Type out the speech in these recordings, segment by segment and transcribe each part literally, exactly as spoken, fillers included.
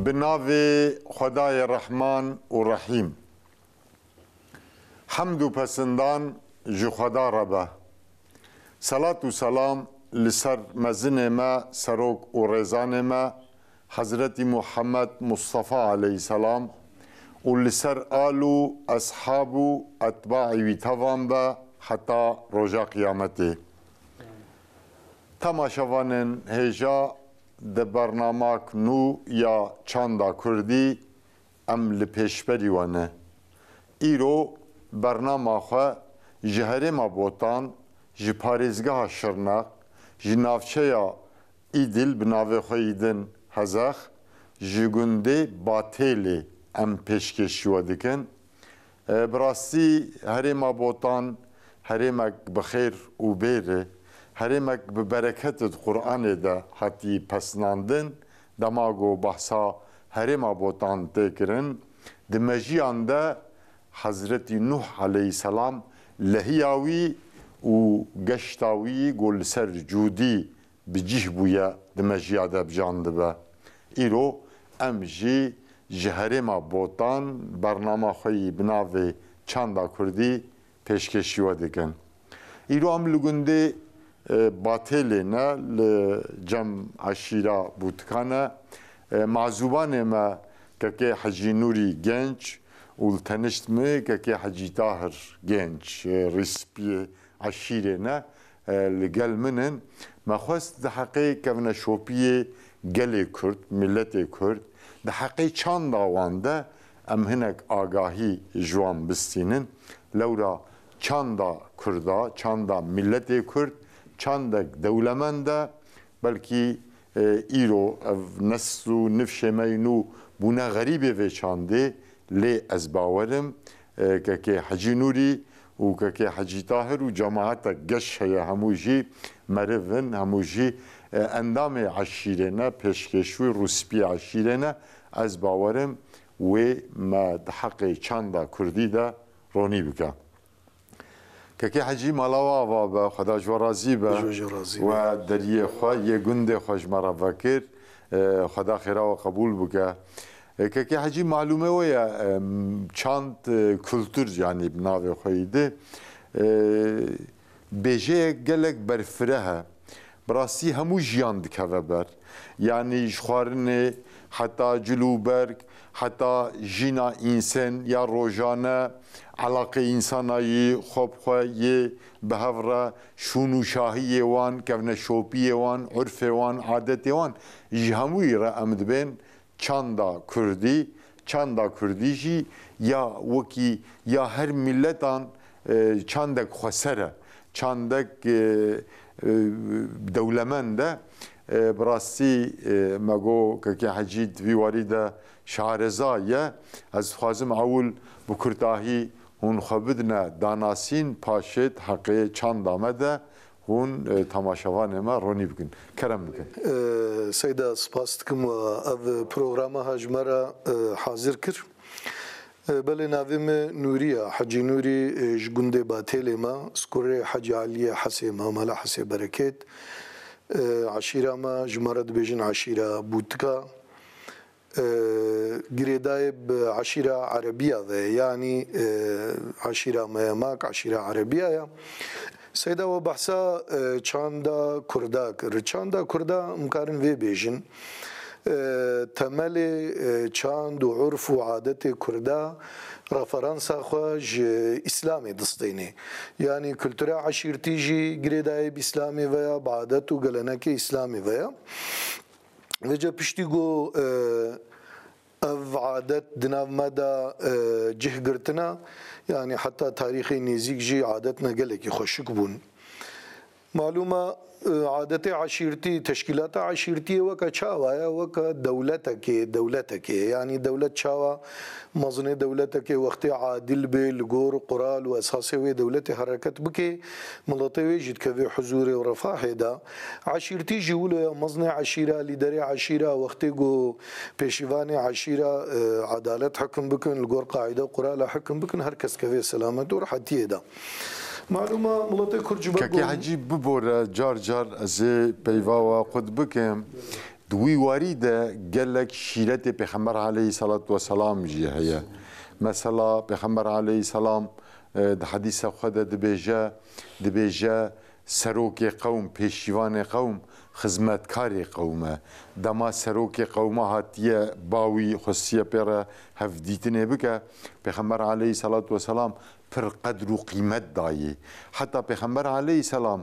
Bi navê Xwedayê Rehman û Rehîm. Hemd û pesindan ji Xweda re be. Selat û selam li ser mezinê me, serok û rêzanê me, Hezretî Muhammed Mustafa aleyhisselam û li ser al û eshab û etbaî wî tevan be heta roja qiyametê. Temaşevanên hêja, di bernamak nû ya Çanda Kurdî em li pêşberî we ne. Îro bernama xwe ji herêma Botan, ji parêzgeha Şirnex, ji navçeya Îdil bi navê xwe yî din Hezex, ji gundê Batêlê em pêşkêşî we dikin. E, bi rastî herêma Botan herêmek bi xêr û bêr e, herêmek bi bereket di Qur'anê de hatî pesnandin. Dema ku behsa herêma Botan tê kirin, di mejiyan de Hezretî Nuh aleyhisselam lehiya wî û geşta wî ku li ser cûdî bi cih bûye di mejiya de bi can dibe. Îro em jî ji herêma Botan bernama xwe yî bi navê Çanda Kurdî pêşkêşî we dikin. Îro em li gundê, e, Batêlê ne, li cem eşîra Bûtika ne. E, mazûbanê me kekê Hecî Nûrî Genç û li tenişt min kekê Hecî Tahir Genç, e, rîspiyê eşîrê ne, e, li gel min in. Me xwest di heqê kevneşopiyê gelê Kurd, miletê Kurd, di heqê çanda wan de em hinek agahî ji wan bistînin. Lewra çanda Kurda, çanda miletê Kurd, çandek dewlemend e, belkî, e, îro ev nesl û nifşê me yî nû bûne xerîbê vê çandê, lê ez bawer im, e, kekê Hecî Nûrî û kekê Hecî Tahir û cemaetek geş heye, hemû jî meriv in, hemû jî, e, endamê eşîrê ne, pêşkêşû rûspiyê eşîrê ne. Ez bawer im wê me di heqê çanda kurdî de ronî bike. Kekê Hecî, mala we ava be, Xweda ji we razî be. Ji we jî razî be. We deriyê xwe yê gundê xwe ji me re vekir. E, Xweda xêra we qebûl bike. E, Kekê Hecî, malûmê we ye, em, çand, e, kultur, yanî bi navê xwe yî di. E, bêjeyek gelek berfireh e. Bi rastî hemû jiyan dikeve ber. Yanî ji xwarinê heta cil û berg, heta jîna însen ya rojane, eleqê însana yî xwe bi xwe yê bi hev re, şûn û şahiyê wan, kevneşopiyê wan, urfê wan, adetê wan, ji hemûyî re em dibên çanda kurdî. Çanda kurdî jî ya wekî ya her miletan, e, çandek xweser e, çandek, e, e, dewlemend e. E, bi rastî, e, me got, Kekê Hecî di vî warî de şareza ye. Ez dixwazim ewil bi kurtahî hûn xwe bidine danasîn, paşê di heqê çanda me de hûn, e, temaşevanê me ronî bikin. Kerem bikin. E, Seyda, spas dikim we. Ev programa ha ji me re, e, hazir kir. E, belê, navê min Nûrî ye, Hecî Nûrî, e, ji gundê Batêlê me, skurê Hecî Eliyê Hesê me, Mela Hesê Berekêt. E, eşîra me, ji me re dibêjin eşîra Bûtika. E, girêdayê bi eşîra Erebiya ve, yanî, e, eşîra me ye mak, eşîra Erebiya ye. Seyda, we behsa, e, çanda Kurda kir. Çanda Kurda, em karin vê bêjin, e, temelê, e, çand û urf û adetê Kurda referansa xwe ji Îslamê distêne. Yanî kultura eşîrtî jî girêdayê bi Îslamê ve ya, bi adet û gelenekê Îslamê ve ya. Vêca piştî ku, e, ev adet di nav me de, e, cih girtina, yanî heta tarîxê nêzîk jî adetna gelekî xweşik bûn. Malûm e, e, adetê eşîrtî, teşkîlata eşîrtiyê weke çawa ye? Weke dewletekê, dewletekê ye. Yanî dewlet çawa mezinê dewletekê wextê adil bê, li gor qural û esasê wê dewletê hereket bike, miletê wê jî dikeve huzûrê û refahê de. Eşîrtî jî wilo ye, mezinê eşîra, lîderê eşîra, wextê ku pêşîvanê eşîra, e, edalet hukm bikin, li gor qaîde û qurala hukm bikin, her kes dikeve selamet û rehetiyê de. Malûm e, miletê Kurd ji ber Kekê ku Hecî, bibore, car car ez ê peyva we qut bikim. Di wî warî de gelek şîretê Pêxember aleyhisselatu vesselam jî heye. Mesela Pêxember aleyhisselam, e, di hedîsa xwe de dibêje, dibêje, serokê qewm, pêşîvanê qewm, xizmetkarê qewm e. Dema serokê qewma hatiye ba wî, xwestiye pê re hevdîtinê bike, Pêxember aleyhisselatu vesselam pir qedr û qîmet dayê. Heta Pêxember aleyhisselam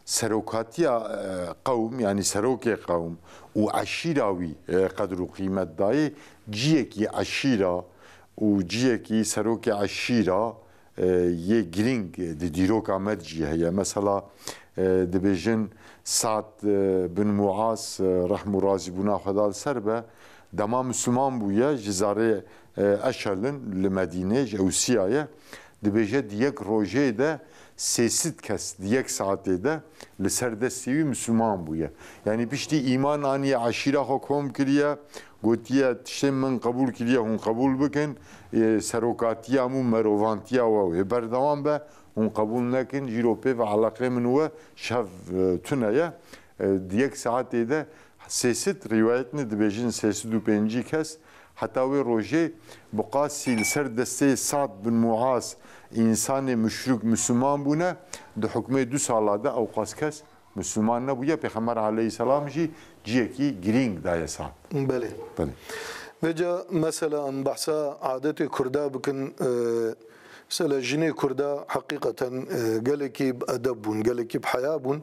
serokatiya, e, qewm, yanî serokê qewm û eşîra wî, e, qedr û qîmet dayê, ciyekî eşîra û ciyekî serokê eşîra, e, yê girîng di dîroka me de jî heye. Mesela, e, dibêjin Sa'd, e, bin Muaz, e, rehm û razîbûna Xweda li ser be, dema Misliman bûye, ji zarê, e, Eşel in li Medînê, ji Ewsiya ye, dibêje di yek rojê de sê sed kes di yek saetê de li ser destê wî Misliman bûye. Yanî piştî îman aniye, eşîra xwe kom kiriye, gotiye, tiştê min qebûl kiriye, hûn qebûl bikin, e, serokatiya min û merovantiya we wê berdewam be, hûn qebûl nekin, jîro pê ve eleqê min û we şev, e, tune ye. E, di yek saetê de sê sed, rîwayetine dibêjin sê sed û pêncî kes, heta wê rojê bi qasî li ser destê Sa'd bin Muaz însanê muşrik Misliman bûne, di hukmê du sala de ew qas kes Misliman nebûye, Pêxember aleyhisselam jî ciyekî girîng daye Sa'd. Belê. Belê. Vêca mesela em behsa adetê Kurda bikin, e, mesela jinê Kurda heqîqeten, e, gelekî bi edeb bûn, gelekî bi heya bûn.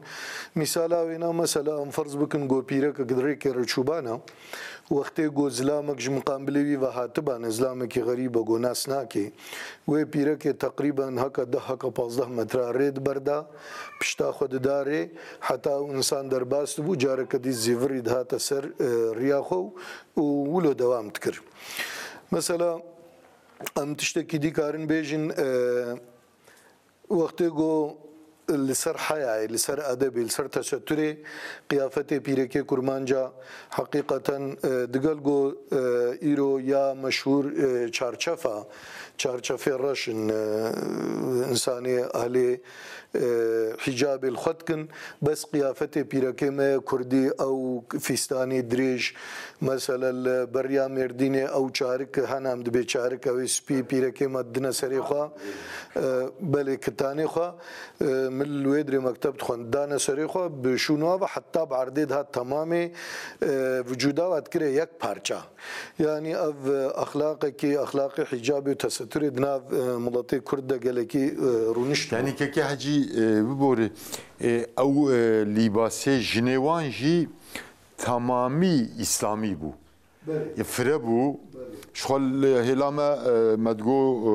Mîsala wêna mesela em ferz bikin ku pîrekek di rêkê re çûbana, wextê ku zilamek ji miqabilê wî ve hatibane, zilamekî xerîb e ku nas nake, wê pîrekê teqrîben heke deh heke pazdeh metre rê diberda, pişta xwe dida rê, heta ew însan derbas dibû, careke dî zîvirî dihate ser, e, riya xwe û wilo dewam dikir. Mesela, em tiştekî dî karin bêjin, e, wextê ku li ser heyayê, li ser edebê, li ser teseturê, qiyafetê pîrekê kurmanca heqîqeten, e, digel ku, e, îro ya meşhûr, e, çarçefa, çarçefê reş in, e, însanê ehlê, e, hîcabê li xwe dikin, bes qiyafetê pîrekê me kurdî, ew fîstanê dirêj, mesela li beriya Mêrdînê ew çarik hene, em dibê çarik, ew ê spî, pîrekê me didine serê xwe, e, belê kitanê xwe, e, min li wê dirê mekteb dixwend, dane serê xwe, bi şûna ve heta bi erdê dihat temamê, e, vücuda we dikire yek parça. Yanî ev, e, exlaqekî, exlaqê hîcabê û teseturê di nav, e, miletê Kurd de gelekî, e, rûnişt bû. Yanî kekê Hecî, e, biborê, e, ew, e, lîbasê jinê wan jî temamî îslamî bû. Belê. E, fire bû. Belê. Ji xwe li hêla me, e, me digo, e,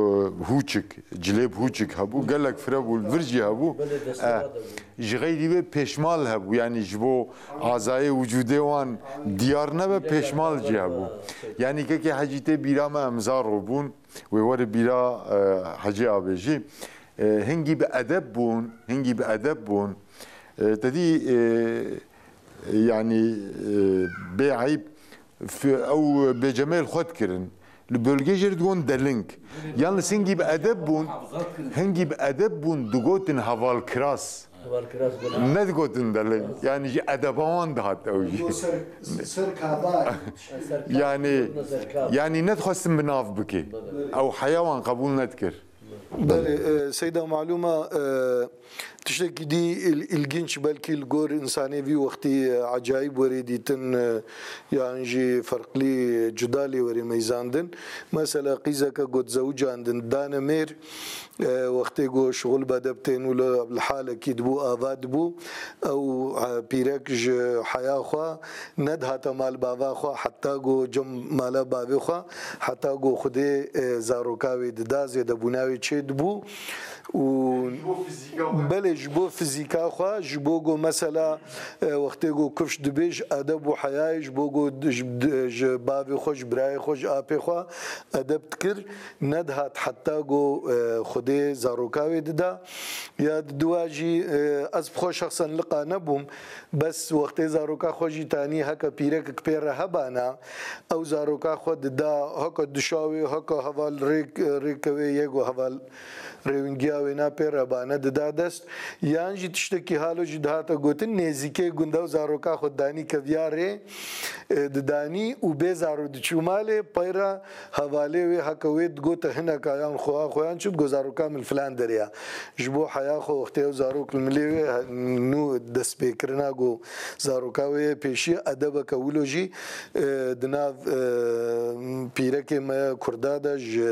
hûçik, cilêb hûçik hebû. Gelek fire bû, li vir jî hebû. Belê, e, desteva de bû. Ji xeyrî wê pêşmal hebû. Yanî ji bo azayê wicûdê wan diyar nebe, pêşmal jî hebû. Yanî kekê Hecî tê bîra me, em zaro bûn. Wê were bîra, e, Hecî abê jî. E, hingî bi edeb bûn, hingî bi edeb bûn. E, te dî, e, yanî, e, bê eyb, f-, ew bêcemê li xwe dikirin. Li bölgê jê re digon deling. Yalnız hingî bi edeb bûn, hingî bi edeb bûn, digotin hevalkiras. Hevalkiras bûn. Nedigotin deling. Yanî ji edeba wan dihat ew jî. Ser, ser kava. Yanî, yanî nedixwestin bi nav bike. Ew heya wan qebûl nedikir. Belê, e, Seyda malûma, e, tiştekî dî il-, ilginç belkî li gor însanê vî wextî, e, ecayîb were dîtin, e, yan jî ferqlî, cuda lê were meyzandin. Mesela qîzeke got zewicandin, dane mêr, e, wextê got şixul bedeb tên û li, li halekî dibû, ava dibû. Ew, e, pîrek ji heya xwe nedihate mal bava xwe, heta ku cem mala bavê xwe, heta ku Xwedê, e, zaroka wê dida, zêdebûna wê çê dibû. Û belê ji bo fizîka xwe, ji bo ku mesela, e, wextê ku kifş dibê ji edeb û heyayê, ji bo ku ji, ji bavê xwe, ji birayê xwe, ji apê xwe edeb dikir, nedihat heta ku, e, Xwedê zaroka wê dida. Ya di dua jî, e, ez bi xwe şexsen liqa nebûm, bes wextê zaroka xwe jî tanî heke pîrekek pê re hebana, ew zaroka xwe dida, heke dişa wê, heke heval rêk, rêke wê yê ku heval rêwingiya wêna pê rebane dida dest, yan jî tiştekî halo jî dihate gotin, nêzîkê gunda û zaroka xwe danî keviya rê, e, didanî û bê zaro diçû malê, peyra hevalê wê heke wê digote hineka yan xweha xwe yan çi digo zaroka min filan derê ya. Ji bo heya xwe wextê ew zarok li milê wê he-, nû destpêkirina ku zaroka wê yê pêşî edebeke wilo jî, e, di nav, e, pîrekê me kurda de ji,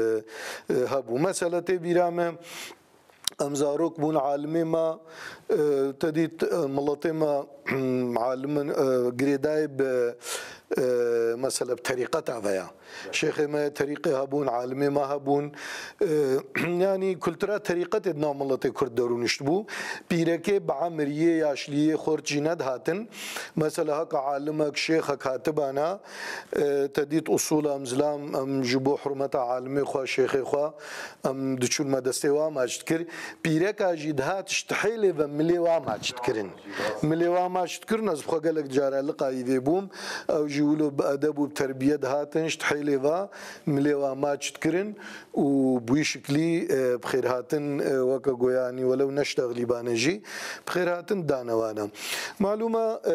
e, hebû. Mesele tê bîra me, em zarok bûn alimê me, e, te dît, e, miletê me, alimin, e, girêdayê bi, e, mesela bi terîqeta ve ya. Şêxê me terîqê hebûn, alimê me hebûn. E, yanî kultura terîqetê di nav miletê Kurd de rûniştibû. Pîrekê bi emiriyê, yaşliyê xort jî nedihatin. Mesela heka alimek, şêxek hatibana, e, te dît usûla em zilam, em ji bo hurmeta alimê xwe, şêxê xwe, em diçûn me destê wa maç dikir. Pîreka jî dihat ji tihêlê ve milê wa maç dikirin. Milê wa maç dikirin, ez bi xwe gelek cara li qayîvê bûm. Ew jî wilo bi edeb û bi terbiye dihatin, ji tihêlê ve milê wa maç dikirin û bi wî şiklî, e, bi xêrhatin, e, weke goyanî welew neştexlîbane jî, bi xêrhatin dane wana. Malûm e,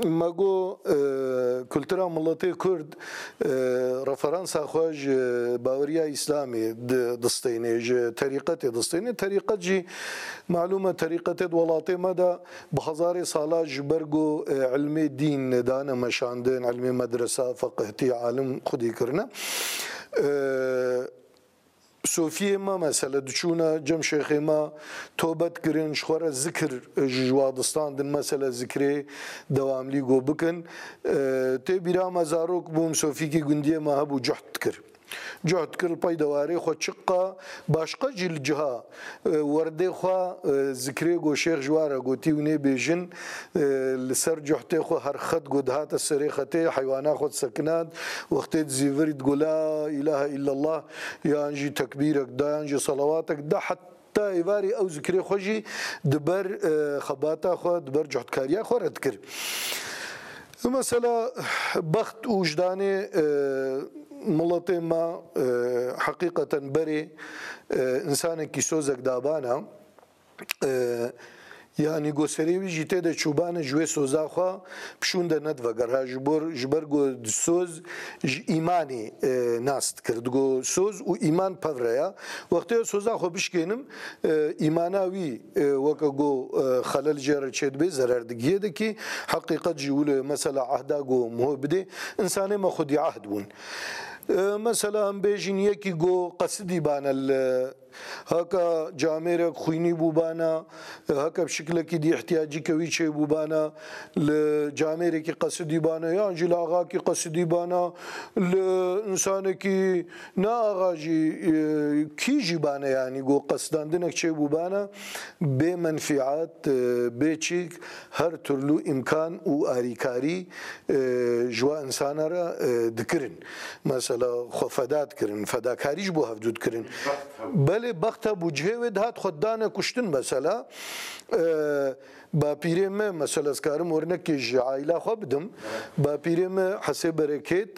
e, me got, e, kultura miletê Kurd, e, referansa xwe ji baweriya Îslamê di-, distêne, ji terîqetê distêne. Terîqet jî, malûm e, terîqetê di welatê me de bi hezarê sala ji ber ku, e, ilmê dîn dane meşandin, ilmê medresa, feqihtî, alim xwedî kirine. E, Sofiyê me, mesele, diçûne cem şêxê me, tobe dikirin, ji xwe re zikir, e, ji wa distandin, mesele, zikrê dewamlî go bikin. E, tê bîra me, zarok bûm, sofîkî gundiyê me hebû, cuhd dikir. Cuhd dikir, li pey dewarê xwe çiqa başqa jî li ciha, e, werdê xwe, e, zikrê go şêx ji wa re gotî û nê bêjin, e, li ser cuhtê xwe her xet go dihate serê xetê, heywana xwe disekinand, wextê dizîvirî digo, "La îlahe îllallah", yan jî tekbîrek da, yan jî selawatek da, heta êvarî ew zikrê xwe jî di ber, e, xebata xwe, di ber cuhdkariya xwe re dikir. Mesela, bext û wijdanê, e, miletê me, e, heqîqeten berê, e, insanekî sozek dabana, e, yanî go serê wî jî tê de çûbane ji wê soza xwe pişûnde nediveger. Ha, ji bor, ji ber go di soz ji îmanê, e, nas dikir. Digo soz û îman pevre ya. Wextê soza xwe bişkênim, e, îmana wî, e, weke go, e, xelel jê re çêdibe, zerer digihê de kî heqîqet jî wilo ye. Mesela ehda go muho bidê, insanê me xwedî ehd bûn. E, mesela em bêjin yekî go qesidî bane li Heka camêrek xwînî bûbana, heka bi şiklekî dî ihtiyacîke wî çêbûbana, li camêrekî qesidîbana, yan jî li axakî qesidîbana, li insanekî ne axa jî, e, kî jî bane, yanî go qesdandinek çêbûbana, bê menfîat, e, bê çîk, her türlü îmkan û arîkarî, e, ji wa insana re, e, dikirin. Mesela xwe feda dikirin, fedakarî ji bo hevdû dikirin. Belê bext hebû, cihê wê dihat xwe dane kuştin mesela. E, bapîrê me, mesela ez karim wernekê ji aîla xwe bidim. Bapîrê me Hesê Berekêt,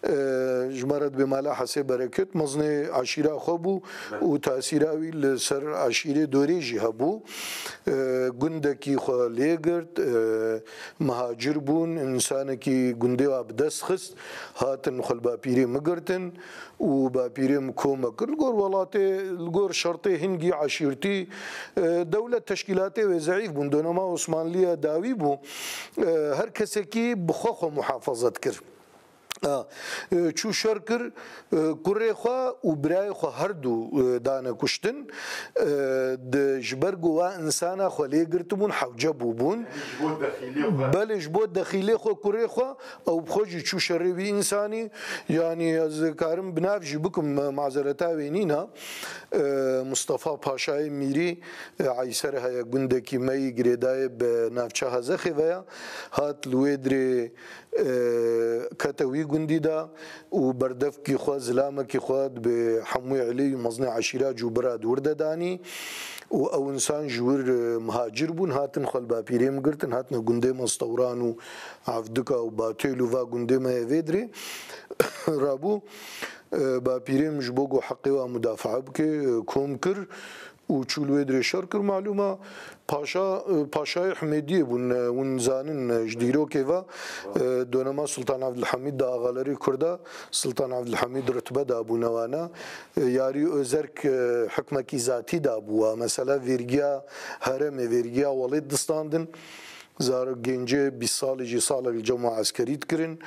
e, ji me re dibê mala Hesê Berekêt, mezinê eşîra xwe bû û tasîra wî li ser eşîrê dorê jî hebû. E, gundekî xwe lê girt, e, mihacir bûn, însanekî gundê wa bi dest xist, hatin xwe li bapîrê min girtin û bapîrê min kom me kir. Li gor welatê, li gor şertê hingî eşîrtî, e, dewlet teşkîlatê wê zeîf bûn. Donema Osmanliya dawî bû. E, her kesekî bi xwe xwe muhafaza dikir. A, e, çû şer kir, e, kurê xwe û birayê xwe her du, e, dane kuştin. E, di, ji ber ku wa insana xwe lê girtibûn, hewce bûbûn. Ji bo dexîlê xwe. Belê, ji bo dexîlê xwe, kurê xwe, ew bi xwe jî çû şerê wî însanî. Yanî ez karim bi nav jî bikim, ma-, mazereta wê nîna. E, Mustafa Paşayê Mîrî, e, Eyser heye, gundekî me yî girêdayê bi navça Hezexê ve ya. Hat li wê dirê, e, kete wî gundî de û berdevkî xwe, zilamekî xwe bi hemû elê û mezinê eşîra cû bira di wir de danî û ew insan ji wir, e, muhacir bûn, hatin xwe li bapîrê min girtin, hatine gundê me Stewran û Evdika û Batêl û va gundê me yê vê dirê rabû. E, bapîrê min ji bo ku heqê wa mudafaa bike, e, kom kir û çû li wê dirê şer kir. Malûm e, paşa, e, paşayê Himêdiyê bûn, e, hûn zanin, e, ji dîrokê ve, e, donema Sultan Evdilhemîd de axalerê Kurda, Sultan Evdilhemîd ritbe dabûne wana. E, yarî özerk, e, hikmekî zatî dabû wa. Mesela vêrgiya heremê, vêrgiya welêt distandin. Zarok gencê bîst salî jî salek li cem we eskerî dikirin.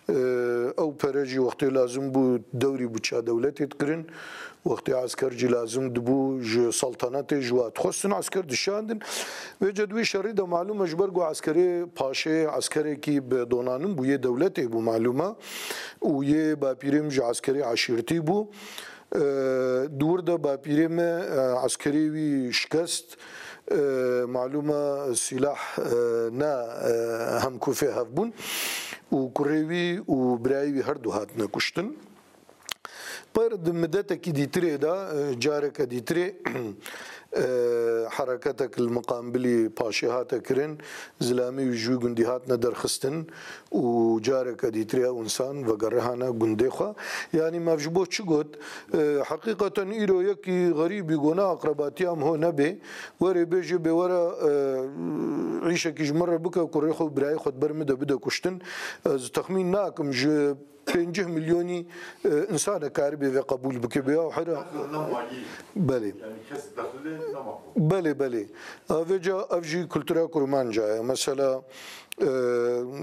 Ew pere jî wextê lazim bû dewrî bûçeya dewletê dikirin. Wextê esker jî lazim dibû ji saltanetê ji wa dixwestin esker dişandin. Vêca di wî şerî de malûm e ji ber ku eskerê paşê eskerekî bi donanin bû yê dewletê bû malûm e û yê bapîrê min jî eskerê eşîrtî bû. E, di wir de bapîrê me, e, eskerê wî şikest, e, malûm e, sîlah, e, ne, e, hemkufê hev bûn û kurê wî û birayê wî her du hatine kuştin. Pir di midetekî dîtirê de, e, careke dîtirê, e, hereketek li miqambilî paşê hate kirin, zilamê wî ji wî gundî hatine derxistin û careke dîtirê ew însan vegerihane gundê xwe. Yanî me ji bo çi got? E, heqîqeten îro yekî xerîbî gona aqrebatiya min ho nebê, werê bêjê bê were, e, îşekî ji min re bike, kurê xwe û birayê xwe di ber min de bide kuştin. Ez texmîn nakim ji pêncî milyonî, e, însan e karibê vê qebûl bike bê ya hera. Belê. Belê, belê. Vêca ev jî kultura kurmanca ye. Mesela, e,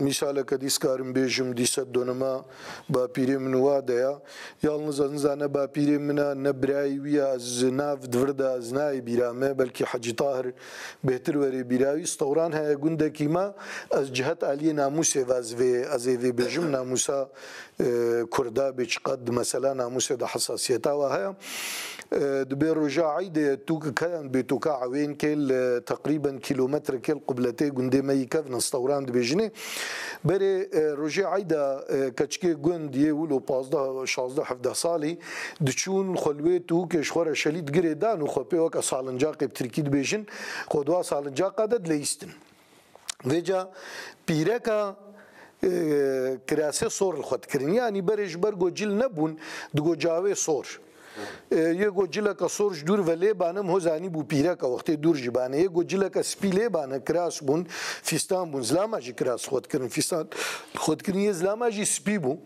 mîsaleke dî dikarim bêjim, dîse donema bapîrê min wa de ya. Yalniz ez nizane bapîrê min e, ne birayê wî ye, ez nav di vir de ez nayê bîra me, belkî Hecî Tahir bêhtir werê bîra wî. Stewran heye gundekî me, ez cihet aliyê namûsê ve ez vê, ez ê vê bêjim, namûsa e, Kurda bê çiqad di mesela namûsê de hesasiyeta wa heye. E, dibê roja eydê tûk heyan bê tûka ewênkê li teqrîben kîlometrekê li qubletê gundê me yî kevin Stewran dibêjinê. Berê, e, rojê eyda, e, keçikê gund yê wilo pazdeh, şazdeh, hevdeh salî diçûn xwe li wê tûkê ji xwe re şelî digirê dan û xwe pê weke salincaqê bi tirkî dibêjin, xwe di wa salincaqa de dileyîstin. Vêca pîreka, e, kirasê sor li xwe dikirin. Yanî berê ji ber ku cil nebûn, digo cawê sor. E, yê ku cileke sor ji dûr ve lê bane, min ho zanî bû pîreka wextê dûr jî bane. Yê ku cileke spî lê bane, kiras bûn, fîstan bûn. Zilama jî kiras xwe dikirin, fîstan xwe dikirin. Yê zilama jî spî bû.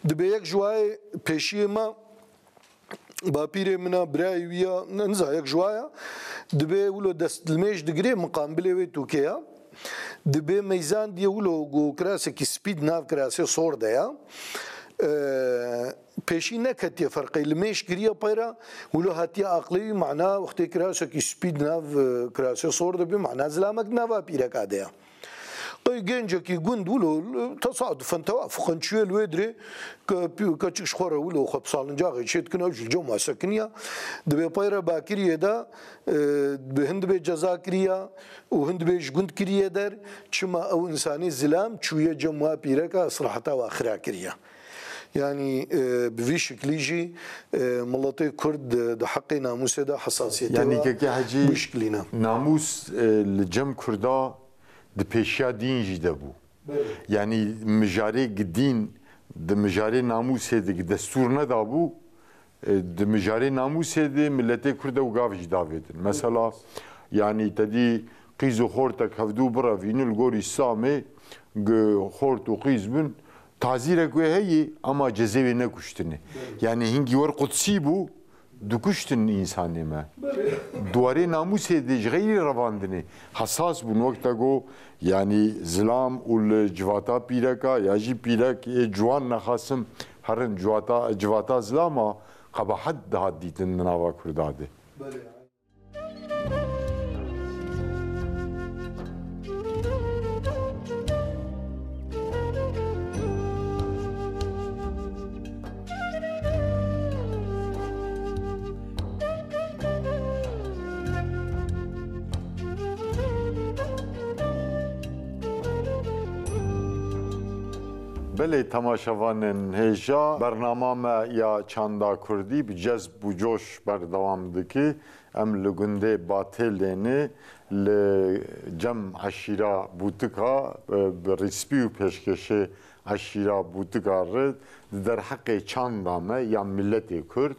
Dibê yek ji wayê pêşiyê me, bapîrê min a, birayê wî ya, ne, niza yek ji wa ya, dibê wilo destlimêj digirê miqambilê wê tûkê ya. Dibê meyzan diye wilo ku kirasekî spî di nav kirasê sor de ya. Ee, pêşî neketiye ferqê, limêj kiriye peyra, wilo hatiye aqlê wî mana wextê kirasekî spî di nav, e, kirasê sor de bê, mana zilamek di nava pîreka de ya. Qey gencekî gund wilo, tesadufen, tewafuqen çûye li wê dirê, ke pî-, keçik ji xwe re wilo xwe bi salincaxê çê dikin, ew jî li cem wa sekiniya. Dibê peyre bakiriyê de, e, bi hin dibê ceza kiriya û hin dibê ji gund kiriye der. Çima ew însanê zilam çûye cem wa pîreka, islaheta wa xira kiriya. Yanî, e, bi vî şiklî jî, e, miletê Kurd di, di heqê namûsê de hesasiyetê Yanî wa kekê Hecî, bu şiklî ne. Namûs, e, li cem Kurda di pêşiya dîn jî de bû. Belê. Yanî mijarê gi dîn di mijarê namûsê de gi destûr nedabû, e, di mijarê namûsê de miletê Kurd ew gav jî davêtin. Mesela, yanî te dî qîz û xortek hevdû birevînin li gorî Îslamê, gi xort û qîz bin, tazîrek wê heye, ama cezê wê ne kuştinê. Belê. Yanî hingî wer qudsî bû, dikuştin însanê me. Belê. Di warê namûsê de ji xeyrî revandinê hesas bûn. Wek te got, yanî zilam û li civata pîreka ya jî pîrek ê ciwan nexasim herin civata, civata zilama qebahet dihat dîtin di nava Kurda de. Belê. Belê, temaşevanên hêja, bernama me ya Çanda Kurdî bi cezb û coş berdewam dike. Em li gundê Batêlênê li cem eşîra Bûtika, e, bi rîspî û pêşkêşê eşîra Bûtika re di derheqê çanda me ya miletê Kurd,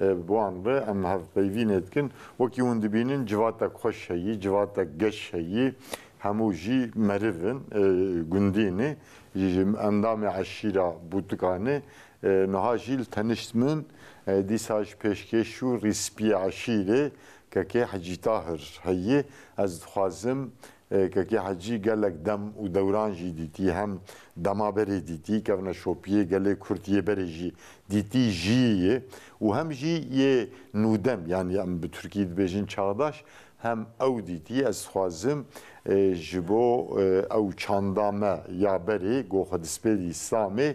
e, bi wan re em hevpeyvînê dikin. Wekî hûn dibînin, civatek xweş heyî, civatek geş heyî, hemû jî meriv in, e, gundî ne, ji endamê eşîra Bûtika ne. E, niha jî li tenişt min, e, dîsa ji pêşkêş û rîspiyê eşîrê Kekê Hecî Tahir heye. Ez dixwazim, e, Kekê Hecî gelek dem û dewran jî dîtî, hem dema berê dîtî, kevneşopiyê gelê Kurd yê berê jî dîtî jiyê ye û hem jî yê nûdem, yanî em bi Tirkî dibêjin çağdaş, hem ew dîtî. Ez dixwazim, e, ji bo, e, ew çanda me ya berê, ku xwedispêrî Îslamê,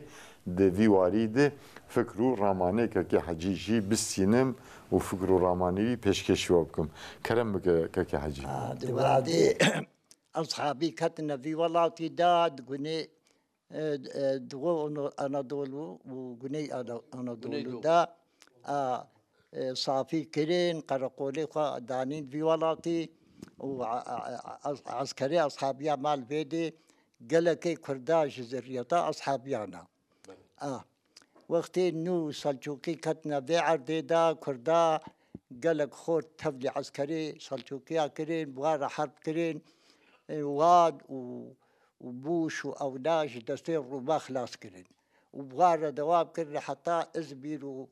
di vî warî de fikr û ramanê Kekê Hecî jî bistînim û fikr û ramanê wî pêşkêşî we bikim. Kerem bike Kekê Hecî. A, di vadê eshabî ketine vî welatî de, di gunê, e, e, Doğu Ano-, Anadolu û Güney Ana-, Anadolu Güneydoğu. De, a, e, safî kirin, qereqolê xwe danîn vî welatî û a, a, a, a, eskerê eshabiya mal vê de gelekê Kurda ji zerriyeta eshabiyan e. A, wextê nû Selçûkî ketine vê erdê de, Kurda gelek xort tevlî eskerê Selçûkiya kirin, bi wan re herb kirin, e, wan û, û Bûş û ewna ji destê Rûma xilas kirin. Û bi wan re dewam kirin heta Izmîr û,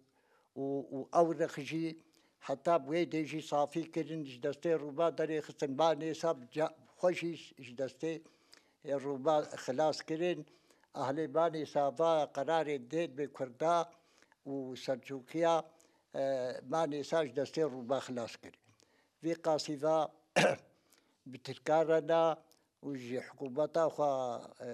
û, û Ewrix jî heta bi wê dê jî safî kirin, ji destê Rûma derêxistin. Manêsa bi ca-, xwe jî ji destê Rûma xilas kirin. Ahlê Manêsa va qerarê dê bi Kurda û Selçûkiya, e, Manêsa ji destê Rûma xilas kir. Vî qasî va bi Tirka re na û ji hikûmeta xwe, e,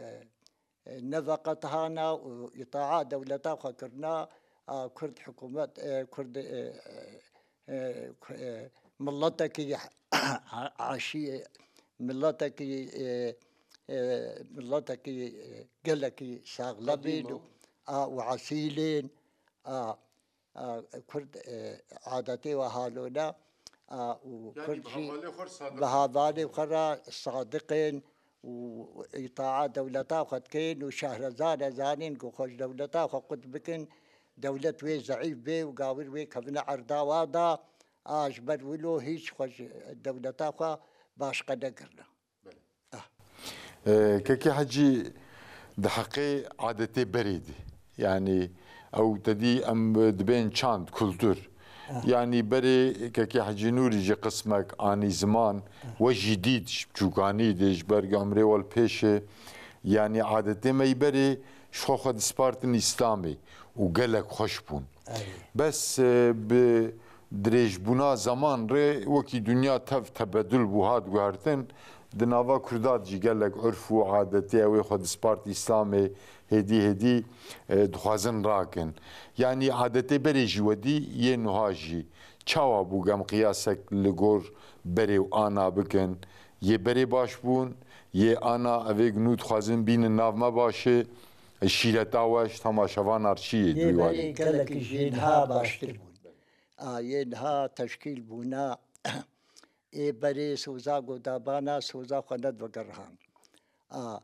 e, ne veqetihana û îtaa dewleta xwe kirina, a, Kurd hikûmet, e, Kurd, e, e, e, ku-, e, miletekî aşî, miletekî, e, e, miletekî, e, gelekî saxlemên Qedîm û, a, û esîlên, a, a, Kurd, e, adetê we halone, a, û Kurd jî bi hevalê xwe re sadiq in û îtaa dewleta xwe dikin û şehrezade zanîn ku xwe ji dewleta xwe qut bikin, dewlet wê zeîf bê û gawir wê kevine erda wa da, a, ji ber wilo hîç xwe ji dewleta xwe baş qe nekirine. Belê. Ah. E, Kekê Hecî, di heqê adetê berê de, yanî ew te dî em dibên çand, kultur. Ah. Yanî berê Kekê Hecî Nûrî jî qismek anî ziman, ah, we jî dît ji biçûkanî de, ji ber ku emrê we li pêş e. Yanî adetê me yî berê ji xwe xwe dispartin Îslamê û gelek xweş bûn. Erê. Bes, e, bi dirêjbûna zeman re wekî dinya tev tebedul bû, hat guhertin, di nava Kurda de jî gelek urf û adetê ew ê xwe dispart Îslamê, hêdî hêdî, e, dixwazin rakin. Yanî adetê berê jî wedî yê nuha jî. Çawa bû, gem qiyasek li gor berê û ana bikin? Yê berê baş bûn, yê ana evê ku nû dixwazin bînin nav me baş e, şîreta we ji temaşevan re çi yê? Yê berê gelekî jê niha baştir bûn. A, yê niha teşkîl bûna. Ê berê soza godabana, soza xwe nedivegerihan. A,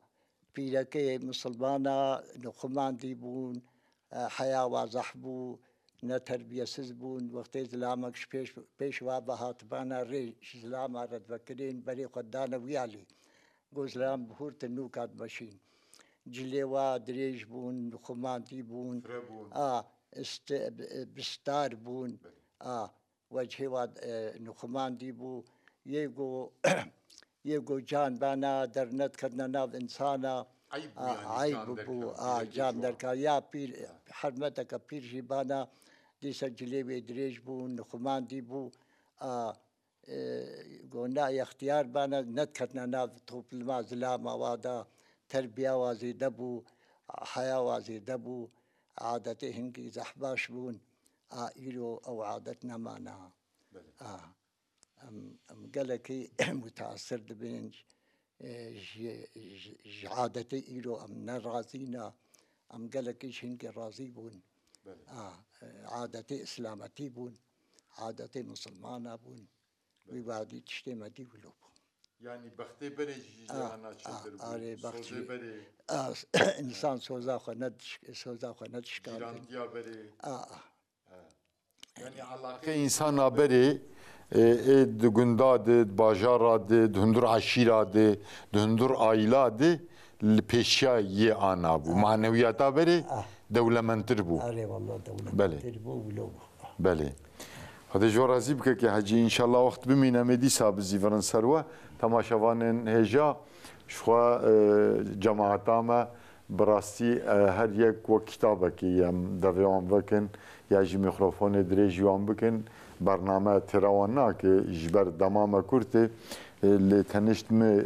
pîrekê misilmana nixumandî bûn, e, heya wa zehf bû, ne terbiyesiz bûn. Wextê zilamek ji pêş, pêş wa ve hatibana rê, ji zilama re divekirin, berê xwe dane wî alî. Got, zilam bihurtin, nûka dimeşîn. Cilê wa dirêj bûn, nixumandî bûn. Fire bûn. A, ist-, bi star bûn. Belê. A, wecihê wa, e, nixumandî bû. Yê ku, yê ku can bana dernedketine nav insana. Eyb bû, a, yanî eyb can bû, derka, a, can derka. Ya pîr, hermeteke pîr jî bana, dîsa cilê wê dirêj bû, nixumandî bû. A, e, ku na extiyar bana, nedketine nav topluma zilama wa da, terbiya wa zêde bû, heya wa zêde bû, adetê hingî zehf baş bûn. A, îro ew adet nemana. Belê. A, em, em gelekî mutaesir dibin, e, ji, ji, ji adetê îro em ne razî ne. Em gelekî ji hingê razî bûn. Belê. A, e, adetê îslametî bûn, adetê misilmana bûn. Belê. Wî badî tiştê me dî wilo bû. Yanî bextê berê jî ji A, ana a, çêtir bû. Arê, bext Sozê jî berê. A, insan soza xwe ne diş-, soza xwe ne dişkandin. Jîrantiya berê. A, a. Yanî eleqê însana berê, e, ê di gunda de, di bajara de, di hundur eşîra de, di hundur aîla de li pêşiya yê ana bû. Manewiyata berê Ah. dewlemendtir bû. Erê, wallah, Belê. dewlemendtir bû, wilo bû. Belê. Xwedê ji we razî bike kekê Hecî. Înşallah wext bimîne me dîsa bizîvirin ser we. Temaşevanên hêja, ji xwe, e, cemaeta me bi rastî, e, her yek wek kitabekê em devê wan vekin, ya jî mîkrofonê dirêjî wan bikin. Bername têra wan nake, ji ber dema me kurt e, e, lê tenişt min, e,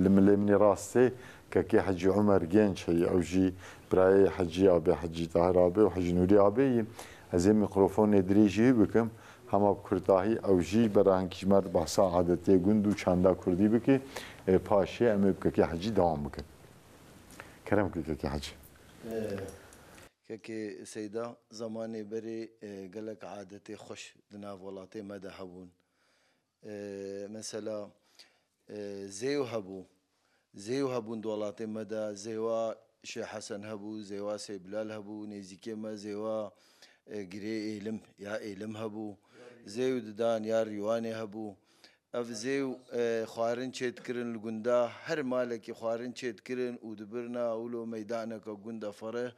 li milê min ê rastê kekê Hecî Umer Genç heye, ew jî birayê Hecî abê, Hecî Tahir abê û Hecî Nûrî abê ye. Ez ê mîkrofonê dirêjî bikim, hema bi kurtahî ew jî bera hinkî ji me re behsa adetê gund û çanda kurdî bike, e, paşê em ê bi kekê Hecî dewam bikin. Kerem ke kekê Hecî. Ee, Kekê Seyda, zemanê berê, e, gelek adetê xweş di nav welatê me de hebûn. E, mesela, e, zêw hebû. Zêw hebûn di welatê me de. Zêwa Şêx Hesen hebû, zêwa Seybilal hebû, nêzîkê me zêwa, e, Girê Êlim ya Êlim hebû. Zêw didan ya Rîwanê hebû. Ev zêw, e, xwarin çêdikirin li gunda, her malekî xwarin çêdikirin û dibirna wilo meydaneke gunda fereh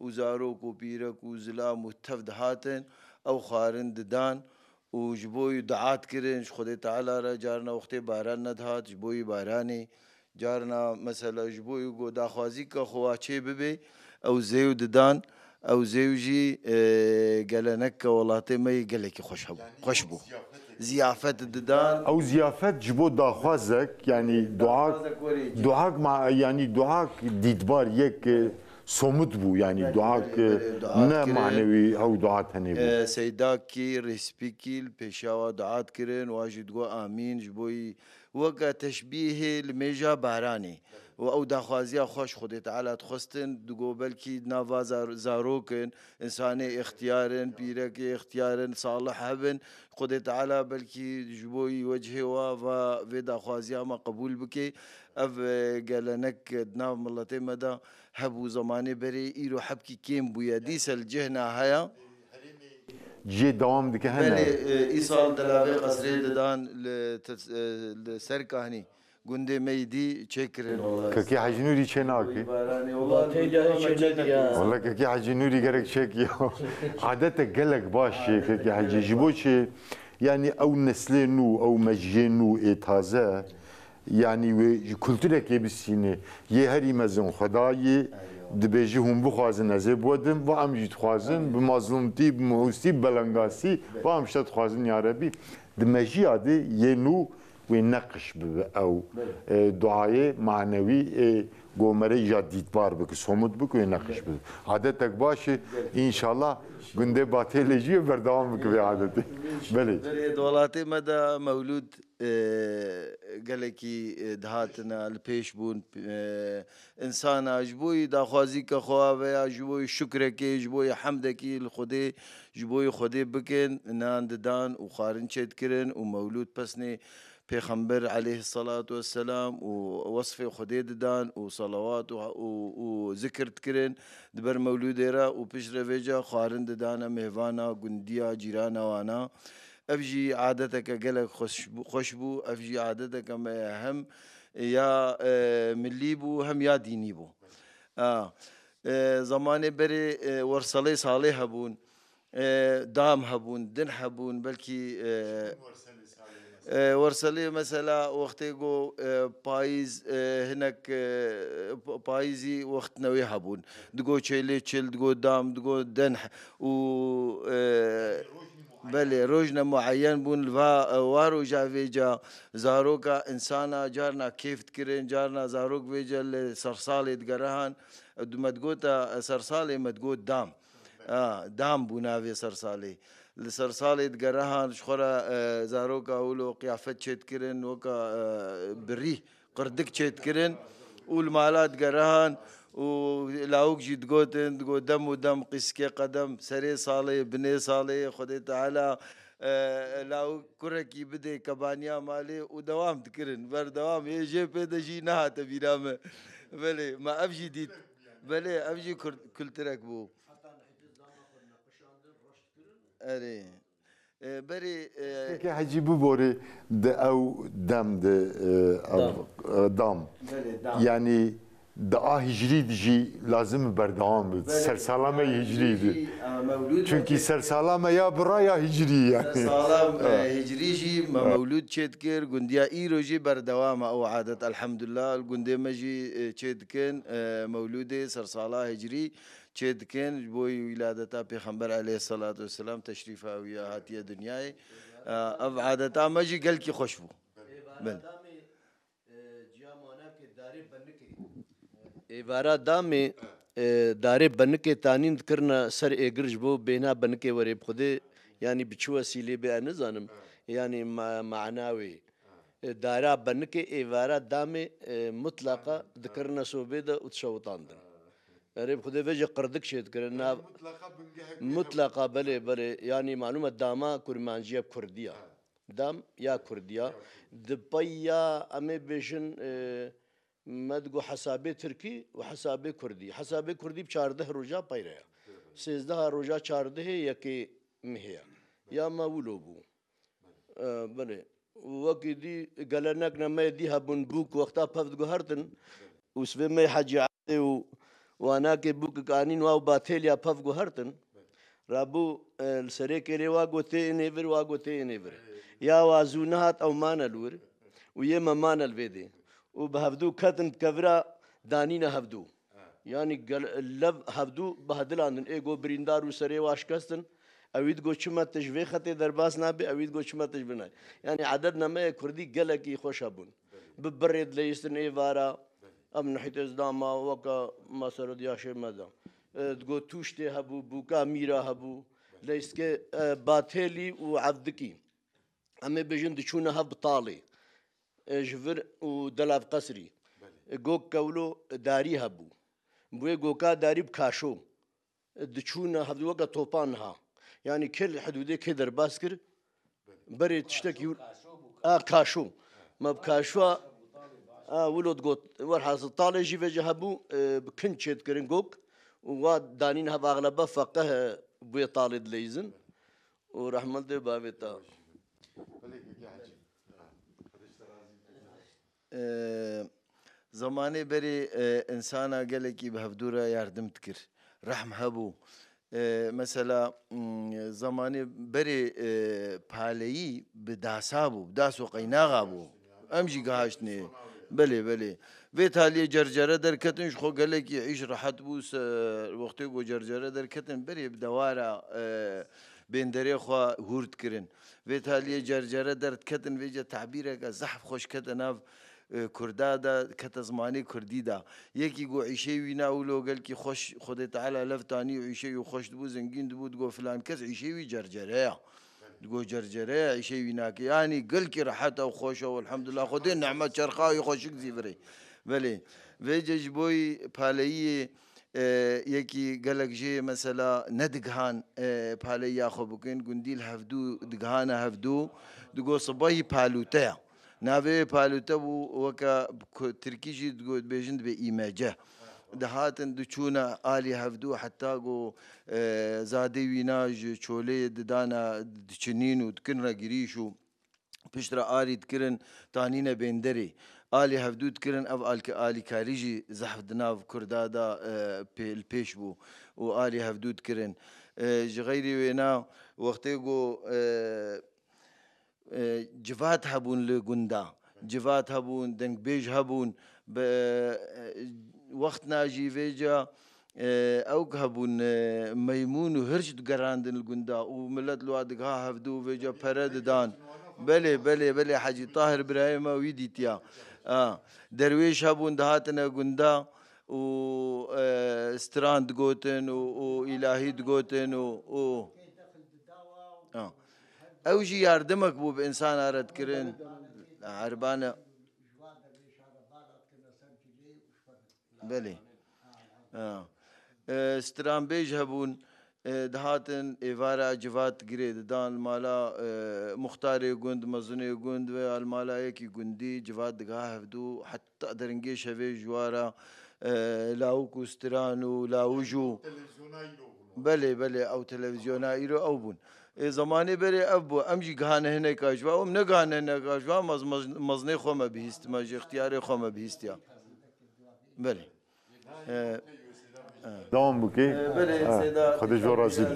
û zarok û pîrek û zilam û tev dihatin, ew xwarin didan û ji bo wî dua dikirin ji Xwedê Teala re, carna wextê baran nedihat, ji bo wî baranê, carna mesela ji bo wî ku daxwazî ke xwe wa çê bibe, ew zêw didan, ew zêw jî, e, gelenek ke welatê me yê gelekî xweş hebû, xweş bû. Ziyafet didan. Ew ziyafet ji bo daxwazek, yanî duak, Daxwazek werê cî. duak ma-, yanî duak dîtbar yek, e, somut bû, yanî Belê, duak, belê, e, belê, dua ne dikirin. manewî, ew dua tenê bû. E, Seydakî, Rêspîkî li pêşiya wa dua dikirin, wa jî digot amîn, ji bo wî weke teşbîhê li mêja baranê. Û ew daxwaziya xweş Xwedê Teala dixwestin, digot belkî di nava zar-, zarok in, insanê ixtiyar in, pîrekê ixtiyar in, salih hebin. Xwedê Teala belkî ji bo wî wecihê wa va vê daxwaziya me qebûl bike. Ev, e, gelenek di nav miletê me de hebû zemanê berê, îro hebkî kêm bûye. Dîse li cihna heye. Cihê dewam dike hene. Belê, e, îsal delavê qesrê didan li te-, e, li ser kahnî. Gundê me yî dî çêkirin. Kekê Hecî Nûrî çê nake. Baranê, wala Teyda çê nake ya. Wala kekê Hecî Nûrî gerek çêk ya. Adetek gelek baş e kekê Hecî. Ji bo çi? Yanî ew neslê nû, ew mejiyê nû ê taze, yanî wê ji kulturekê bisîne. Yê herî mezin xwedayê dibêje hûn bixwazin ez ê biwedim, va em jî dixwazin, bi mazlûmtî, bi muhûstî, bi belengastî, va em ji te dixwazin ya Rebî. Di mejiya de yê nû wê neqş bibe ew, Belê. e, duayê manewî, e, gomerê ya dîtbar bike, somut bike, wê neqş bibe. Adetek baş e, înşallah gundê Batêlê jî berdewam bike vê adetê. Belê. Belê, di welatê me de mewlûd, e, gelekî, e, dihatine, li pêş bûn, e, Însana ji bo yî daxwazî ke xwe aveya, ji bo yî şukrekê, ji bo yî hemdekî li Xwedê, ji bo yî Xwedê bikin, nan didan û xwarin çêdikirin û mewlûd pesnê Pêxember aleyhisselatu vesselam û wesfê Xwedê didan û salawat û, û, û zikir dikirin. Di ber mewlûdê re û piştre vêca xwarin didane mêvana, gundiya, cîrana wana. Ev jî adeteke gelek xweş bû, xweş bû. Ev jî adeteke me ye hem ya, e, milî bû, hem ya dînî bû. A, e, zemanê berê, e, werselê salê hebûn, e, dam hebûn, din hebûn, belkî, e, e, werselê mesela wextê go, e, payîz, e, hinek, e, p-, payîzî wext newê hebûn. Digo çêlê çil, digo dam, digo den û, e, Belê, rojne mueyen bûn, li va, e, wa roja vêca zaroka însana carna kêf dikirin, carna zarok vêca li sersalê digerihan. E, du me digota, e, sersalê me digot dam. A, dam bû navê sersalê. Li sersalê digerihan, ji xwe re, e, zaroka wilo qiyafet çêdikirin, weka, e, birî, qirdik çêdikirin û li mala digerihan û lawik jî digotin, digot, "Dem û dem qîskê qedem, serê salê, binê salê, Xwedê Teala, e, lawik kurekî bidê kebaniya malê" û dewam dikirin. Berdewam, ê jê pê de jî nehate bîra me. Belê, me ev jî dît. Belê, ev jî kul-, kulturek bû. Erê. E, berê, e, Keke Hecî biborê di ew dem de, e, ev, Dam. e, dam. Belê, dam. Yanî di a hicrî de jî lazim berdewam bit. Belê. Sersalame hicrî de. Jî, e, mewlûd Çünkü belê. Sersalame ya bira ya hicrî yani. Sersalam, e, Evet. Hicrî jî me Evet. mewlûd çêdikir, gundiya îro jî berdewam e ew adet. Elhamdulillah, gundê me jî, e, çêdikin, e, mewlûdê sersala hicrî. Çêdikin, ji bo wîladeta Pêxember aleyhisselatu vesselam teşrîfa wî ya hatiye dinyayê. Ev adeta me jî gelkî xweş bû. Belê. Êvara damê, e, ciya manakê darê benikê. Êvara damê, e, darê benikê tanîn dikirine ser êgir ji bo bêhna benikê werê bi Xwedê, yanî bi çi wesîlê bê, ez nizanim. Yanî ma-, mana wê. E, dara benikê êvara damê, e, mutlaqa dikirine sobê de û dişewitandin. Erê bi Xwedê vê jî qirdik çê dikirin. Na-, Mutlaqa bingehek wê mutlaka, belê, belê. Yanî malûm e dama kurmancî ye, kurdî ya. Dam ya kurdî ya. Di pey ya em ê bêjin, e, me digo hesabê tirkî û hesabê kurdî. Hesabê kurdî bi çardeh roja pey re ye. Sêzdeha roja çardehê yekê mihê ye. Ya me wilo bû. E, belê. Wekî dî gelenek ne me dî hebûn bûk wexta pev diguhertin. Û sibê me Hecî Elî û wanakê bûkik anîn wa û batêliya pev guhertin. Rabû, e, li serê kêlê wa got tê inê vir, wa got tê inê vir. Ya wa zû nehat ew mane li wir. Û yê me mane li vê dê. Û bi hevdû ketin bi kevira danîne hevdû. Yanî gel-, lev hevdû bahdilandin. Ê go birîndar û serê wa şikestin. Ewî digo çi me tu ji vê xetê derbas nabê, ewî digo çi me tu ji vê nayê. Yanî edet nameyê kurdî gelekî xweş hebûn. Bi birê dileyistin êvara, ev nihîtê zidama weke mesele diyaşê me de. E, digo tûştê hebû, bûka mîra hebû. Leyskê, e, batêlî û evdikî. Em ê bêjin diçûne hev bi talê. E, ji vir û delav qesrî. Belê. E, gok kewlo darî hebû. Bi wê goka darî bi kaşo. E, diçûne hevdû weke topan niha. Yanî kê li hidûdê kê derbas kir? Berê tiştekî wir-, a, kaşo. Me bi kaşo, a, wilo digot. Werhasil talê jî vêce hebû, e, bi kinc çê dikirin gok. Û wa danîn hev axlebe feqeh, e, bi wê talê dileyizin. Û rehmet dê bavê te. Ee, zemanê berê, e, insana gelekî bi hevdû re yardim dikir. Rehm hebû. Ee, mesela, mm, zemanê berê, e, paleyî bi dasa bû, bi das û qeynaxa bû. Em jî gihaştinê. Belê, belê. Vê taliyê cercere derketin, ji xwe gelekî îş rehet bû, se-, wextê ku cercere derketin, berê bi dewara, e, bênderê xwe hûr dikirin. Vê taliyê cercere derdiketin, vêce tabîreke zehf xweş kete nav, e, kurda de, kete zimanê kurdî de. Yekî ku îşê wî na wilo gelkî xweş, Xwedê Teala lev tanî û îşê wî xweş dibû, zengîn dibû, digo filan kes îşê wî cercere ya. Digo cercere ya, îşê wî nake. Yanî gelkî rehet e û xweş e û elhamdulillah. Xwedê nehmet çerxa wî xweşik zîvirê. Belê. Vêce ji bo yî paleyiyê, e, yekî gelek jê mesela nedigihan, e, paleyiya xwe bikin, gundî li hevdû digihane hevdû, digo sibehî palûte ye. Navê wê palûte bû weke bi ku-, tirkî jî digo, dibêjin dibê îmece. Dihatin diçûne alî hevdû heta ku, e, zadê wîna ji çolê didana diçinîn û dikirine girîş û Piştre alî dikirin, tanîne bênderê. Alî hevdû dikirin, ev alî-, alîkarî jî zehf di nav kurda de, e, pê-, li pêş bû û alî hevdû dikirin. E, ji xeyrî wêna wextê ku, e, e, civat hebûn li gunda. Civat hebûn, dengbêj hebûn, bi, e, wextna jî vêca, e, ew hebûn, e, meymûn û hirç digerandin li gunda û milet li wa digiha hevdû û vêca pere didan. Belê, belê, belê, Hecî Tahir birayê me wî dîtiya. A, derwêş hebûn dihatine gunda û, e, stran digotin û, û îlahî digotin û, û, a. Ew jî yardemek bû bi insana re dikirin. Erbane. Belê. Ha. E, stranbêj hebûn, e, dihatin êvara civat girê didan li mala, e, muxtarê gund, mezinê gund ve ya li mala yekî gundî civat digiha hevdû, heta deringê şevê ji wara, e, lawik û stran û lawij û Belê, belê, ew televîzyona îro ew bûn. Ê, zemanê berê ev bû. Em jî gihane hineka ji va, em negihane hineka ji va, mez-, mez-, mezinê xwe me bihîst, me ji ixtiyarê xwe me bihîstiya. Belê. E, e. Dewam bike. E, belê, Ha, Seyda, Xwedê ji we razî be.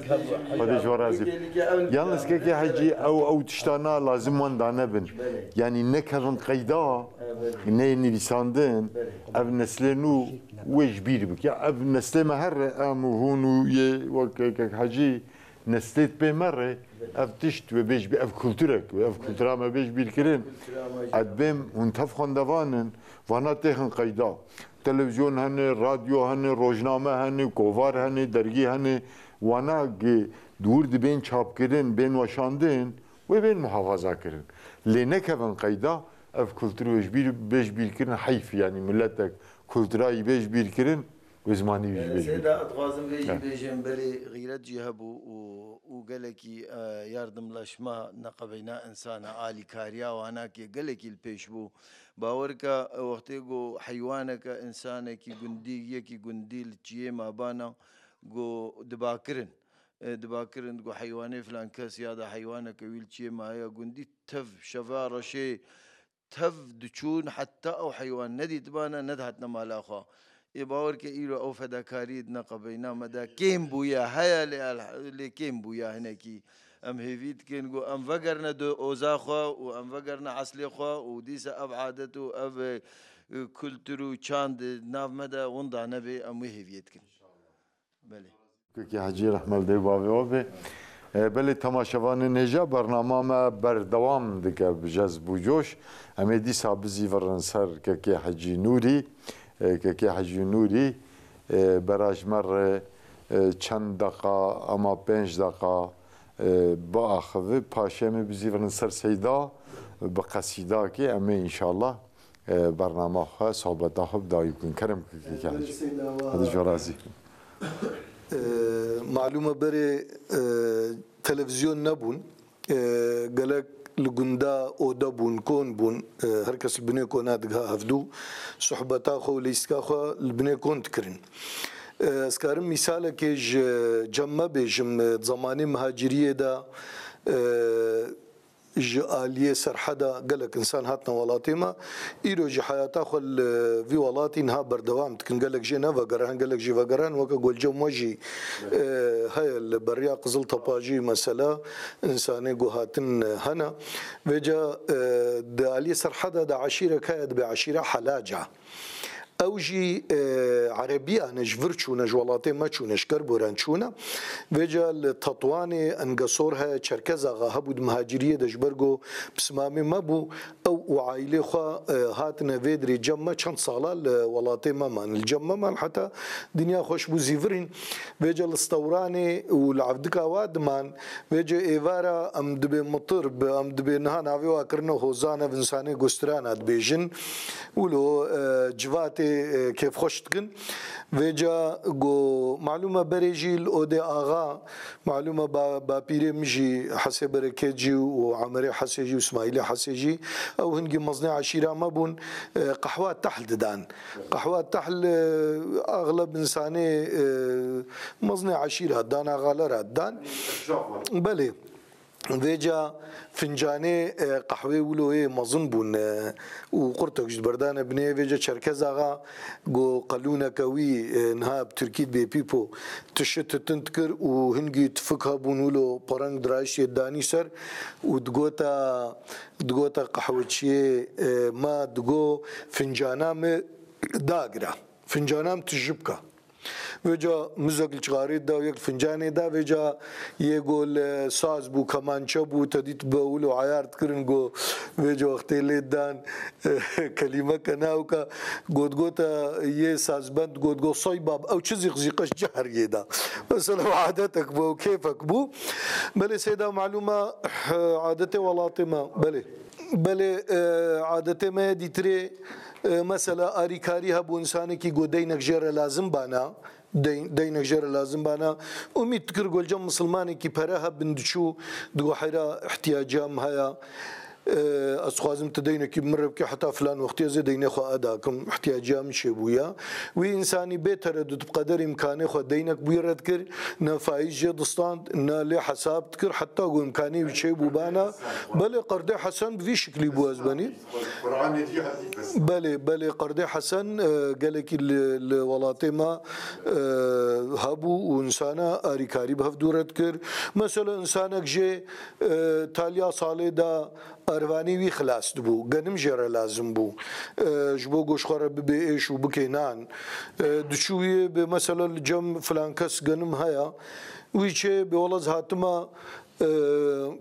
Xwedê ji we razî be. Yalnız kekê Hecî, ew, ew tiştana lazim wan danebin. Belê. Yanî nekevin qeyda, E, belê. neyê nivîsandin, Belê. ev neslê nû wê ji bîr bike. Ya ev neslê me her re, em û hûn û yê wek kek Hecî, neslê pê me re ev tişt wê bê ji bî-, ev kulturek wê, ev kultura me bê ji bîr kirin. Kultura me jî. Ez dibêm hûn tev xwendevan in, vana têxin qeyda. Televîzyon hene, radyo hene, rojname hene, kovar hene, dergî hene. Wana gi dûr dibên çapkirin, bên weşandin, wê bên muhafaza kirin. Lê nekevin qeyda, ev kultur wê ji bîr, bê ji bîr kirin, heyf, yanî miletek kultura yî bê ji bîr kirin, wê zimanî wî ji bê ji bîr Seyda, kirin. Dixwazim vê jî Ha. bêjim, belê xîret jî hebû û, û gelekî, e, yardımlaşma neqebeyna insana, alîkariya wanakê gelekî li pêş bû. Bawer ke wextê ku heywaneke, insanekî gundî, yekî gundî li çiyê mabana, ku dibakirin. E, dibakirin ku heywanê filan kes ya da heywaneke wî li çiyê maye gundî tev şeva reşê tev diçûn, heta ew heywan nedîtibana, nedihatine mala xwe. Ê bawer ke îro ew fedakarî di neqebeyna me de kêm bûye, heye lê elh-, lê kêm bûye hinekî. Em hêvî dikin ku em vegerine di oza xwe û em vegerine eslê xwe û dîsa ev adet û ev, e, kultur û çand di nav me de winda nebe, em wê hêviyê dikin. Belê. Kekê Hecî rehme li dê û bavê we be. E, belê temaşevanên hêja, bernama me berdewam dike bi jez bû coş. Em ê dîsa bizîvirin ser Kekê Hecî Nûrî. E, Kekê Hecî Nûrî, e, bera ji me re, e, çend deqa, ema pênc deqa, e, biaxive. Paşê em ê bizîvirin ser Seyda bi qesîdakê. Em ê înşallah e, bernama xwe, sohbeta xwe bi dawî bikin. Kerem bike, kekê Hecî. Hadi ji razî. E, malûm e berê, e, televîzyon nebûn. E, gelek li gunda ode bûn, kon bûn. E, her kes li binê kona digiha hevdû. Sohbeta xwe û lîstika xwe li binê kon dikirin. E, ez karim mîsalekê ji cem me bêjim. E, di zemanê mihaciriyê de, e, ji aliyê Serheda gelek insan hatine welatê me. Îro jî heyata xwe li vî welatî niha berdewam dikin. Gelek jê nevegeran, gelek jî vegeran, weke Golcem we jî, e, heye li beriya Qiziltepa jî mesela insanê ku hatin hene. Vêca, e, di aliyê Serheda de eşîrek heye, dibe eşîra Helaca. Ew jî, e, Erebiyan e, ji vir çûne, ji welatê me çûne, ji Kerboran çûne. Vêca li Tetwanê Engesor heye, Çerkez Axa hebû di mihaciriyê de, ji ber ku pismamê me bû, ew û aîlê xwe, e, hatine vê dirê cem me, çend sala li welatê me man. Li cem me man heta dinya xweş bû zîvirîn. Vêca li Stewranê û li Evdika wa diman. Vêca êvara em dibê mitir bi, em dibê niha navê wa kirine Hozan, ev insanê Gustirana dibêjin. Wilo, e, civatê, e, kêfxweş dikin. Vêca go, malûm e berê jî li Odê Axa, malûm e ba-, bapîrê min jî Hesê Bereket jî û Emerê Hesê jî û Smaîlê Hesê jî, ew hingî mezinê eşîra me bûn, e, qehwa tehl didan. Qehwa tehl, e, axleb insanê, e, mezinê eşîra dan, axalera dan. Belê. Vêca fincanê, e, qehwê wilo yê mezin bûn, e, û qurtek ji berdane binê. Vêca Çerkez Axa go qelûneke wî, e, niha bi tirkî dibê pîpo, tişi titin dikir û hingî tifik hebûn wilo pereng dirayiştê danî ser û digota, digota qehweçiyê, e, ma digo fincana min dagire. Fincana min tije bike. Vêca mizek li çixarê da, yek fincanê da, vêca yê go li saz bû, kemançe bû, te dît bi wilo eyar dikirin, go vêca wextê lê dan, kelîmeke newka, got, gote yê sazbend, got, got, "Say bab, ew çi zîq zîqeş cihar yê da." Mesela ew adetek bû, ew kêfek bû. Belê Seyda malûm e, adetê welatê me, belê. Belê, e, adetê me yê dîtirê, E, mesela arîkarî hebû, însanekî got deynek jê re lazim bana, dey-, deynek jê re lazim bana. Umîd dikir got cem misilmanekî pere hebin diçû, digot heyra ihtiyaca min heye. E, ez dixwazim tu deynekî bi min re bikî, heta filan wextî ez ê deynê xwe eda kim, ihtiyaciya min çêbûye. Wî însanî bê teredût bi qeder îmkanê xwe deynek bi wî re dikir, ne faîz jê distand, ne lê hesab dikir, heta ku îmkanê wî çêbû bana. Belê qerdê Hesen bi vî şiklî bû ez benî. Belê, belê qerdê Hesen, e, gelekî li, li welatê me, e, hebû û însana arîkarî bi hevdû re dikir. Mesela însanek jê, e, taliya salê de ervanî wî xilas dibû, genim jê re lazim bû. E, ji bo ku ji xwe re bibê êş û bikê nan. E, diçû wî bê mesela li cem filan kes genim heye, wî çê bê wela ez hatime, e,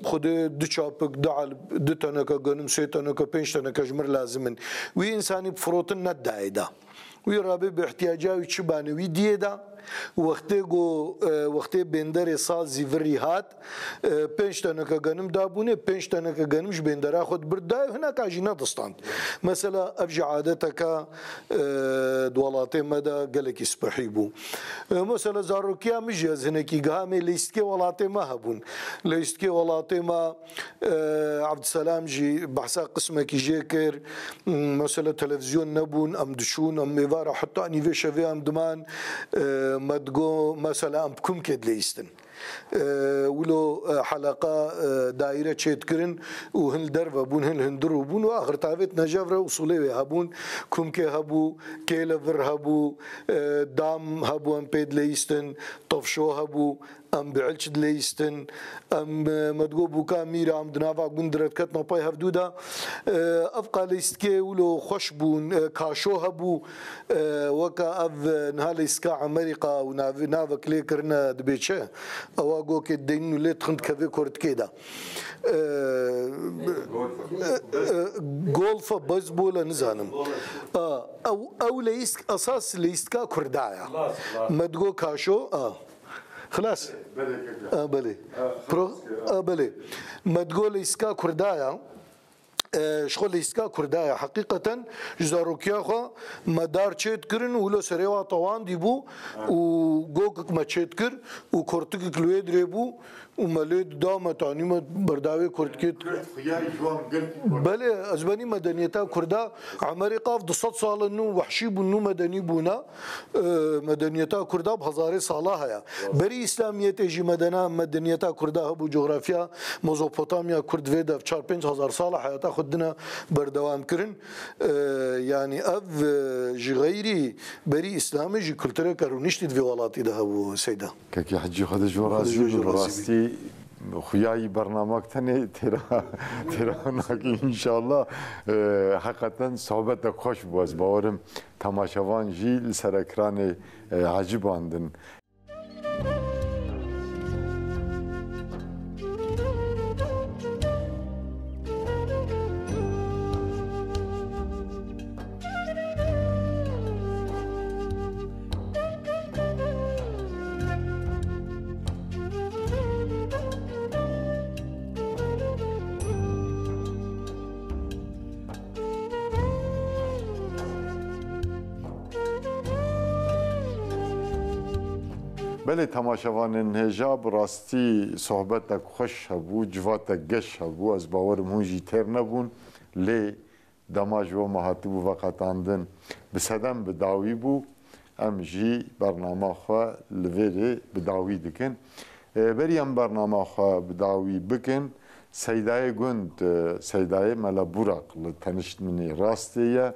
Xwedê du çapik, du elb, du teneke genim, sê teneke, pênc teneke ji min re lazim in. Wî însanî bi firotin nedayê de. Wî rabê bi ihtiyaca wî çi bane wî diyê de. Wextê ku, e, wextê bênderê saz zî virî hat, e, pênc teneke genim dabûnê, pênc teneke genim ji bêndera xwe dibir dayê, hineka jî nedistand. Mesela ev jî adeteke, e, di welatê me de gelekî spehî bû. E, mesela zarokiya min jî ez hinekî giha me leyîstikê welatê me hebûn. Leyîstikê welatê me, e, Evdiselam jî behsa qismekî jê kir. Mesela televîzyon nebûn, em diçûn, em êvara heta nîvê şevê em diman, e, me digo, mesela em bi kumkê dileyîstin. E, wilo, e, heleqa, e, daîre çêdikirin û hin li derve bûn, hin li hundir bûn û axir tavêt nejev re usûlê wê hebûn, kumkê hebû, kêle vir hebû, e, dam hebû em pê dileyîstin, tofşo hebû, em bi ilç dileyîstin, em, e, me digo bûka mîra, em di nava gund re diketin pey hevdû de. E, ev qaleyîstikê wilo xweş bûn, e, kaşo hebû, e, weka ev, e, niha leyîstika Amerîka û nav-, navek lê kirine dibê çi? Ewa gokê deynin û lê dixin dikevê kortikê de. E, e, e, golf e, beyzbol e, nizanim. A, ew, ew leyîsk-, esas leyîstika Kurda ya. Me digo kaşo, a. Xilas? Belê, keke. A, belê. A, Pro-, xilas, a, belê. Me digo leyîska Kurda ya. E, ji xwe leyîska Kurda ya. Heqîqeten ji zarokiya xwe me dar çêdikirin û wilo serê wa tewandî bû û gokik me çêdikir û kortikik li wê dirê bû û me lê dida me tanî me berdavê kortikê. Kurd xuyayî ji wan gelkî Kurd. Belê, ez benî medeniyeta Kurda Amerîka ev du sed sal in nû wehşî bûn, nû medenî bûne. E, medeniyeta Kurda bi hezarê sala heye. Berî Îslamiyetê jî medena, medeniyeta Kurda hebû, coxrafya Mezopotamya Kurd vê dev çar pênc hezar sala heyata xwe dine berdewam kirin. E, yanî ev, e, ji xeyrî berî Îslamê jî kultureke rûniştî di vê welatî de hebû, Seyda. Kekê Hecî, Xwedê ji we razî be. Rastî xuyayî bernamek tenê têra, têra nakî înşallah. E, heqeten sohbetek xweş bû, ez bawerim temaşevan jî li ser ekranê, e, ecibandin. Belê temaşevanên hêja, bi rastî sohbetek xweş hebû, civatek geş hebû. Ez bawerim hûn jî têr nebûn, lê dema ji we me hatibû veqetandin, bi sedem bi dawî bû. Em jî bernama xwe li vê rê bi dawî dikin. E, berî em bernama xwe bi dawî bikin, Seydayê Gund, e, Seydayê Mele Burak li tenişt min î rastê ye.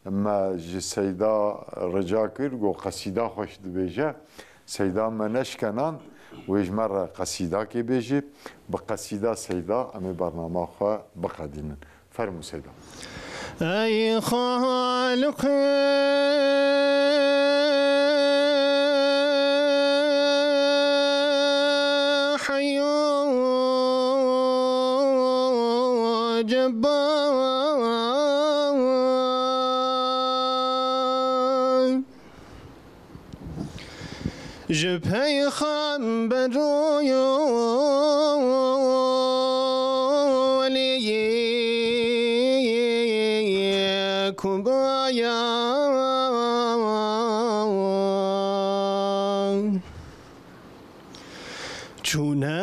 Me ji Seyda rica kir, got qesîda xweş dibêje. Seyda me neşkenan, wê ji me re qesîdakê bêjî. Bi qesîda Seyda em ê bernama xwe biqedînin. Fermû Seyda. Ey Xaliqê heyyo cebbar. Ji peyxember û weliyê ku Çûne